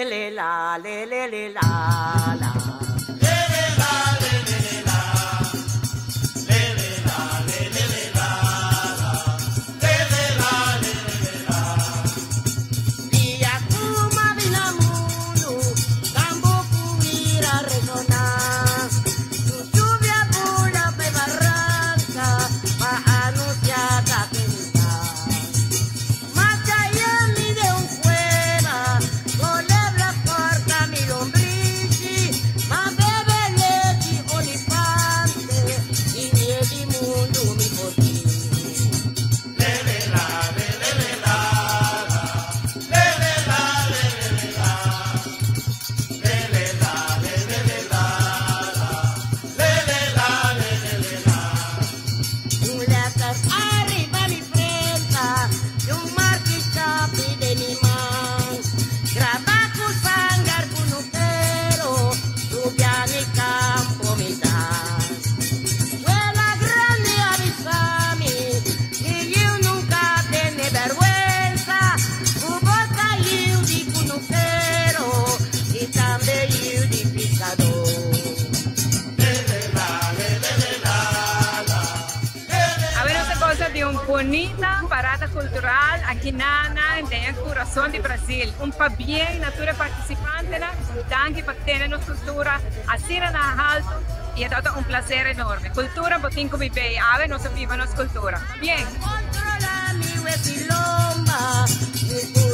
le la le le le la la. Dia kuma bina mundu, tambuku ira resonar. Tu lluvia pura me barranca, pa anunciar la Machayami de un cueva, colebra corta mi lombrici, ma bebe leche olifante, y mi mundo mi botín. Un letter arriba mi frente y un marquichapi de mi man. Grabaku sangar kunukero, rubiani campo mitad. Vuela grande avisami, que yo nunca tiene vergüenza. Kubota you di kunukero, y también you di picador. Awe nos a goza di un bunita parada cultural aki na den curason di Brasil. Un pabien na tur e participantenan, danki pa tene nos cultura asina na halto y e ta un placer enorme. Cultura bo tin cu biba, awe nos a biba nos cultura. Pabien! Controla mi huesilomba, mi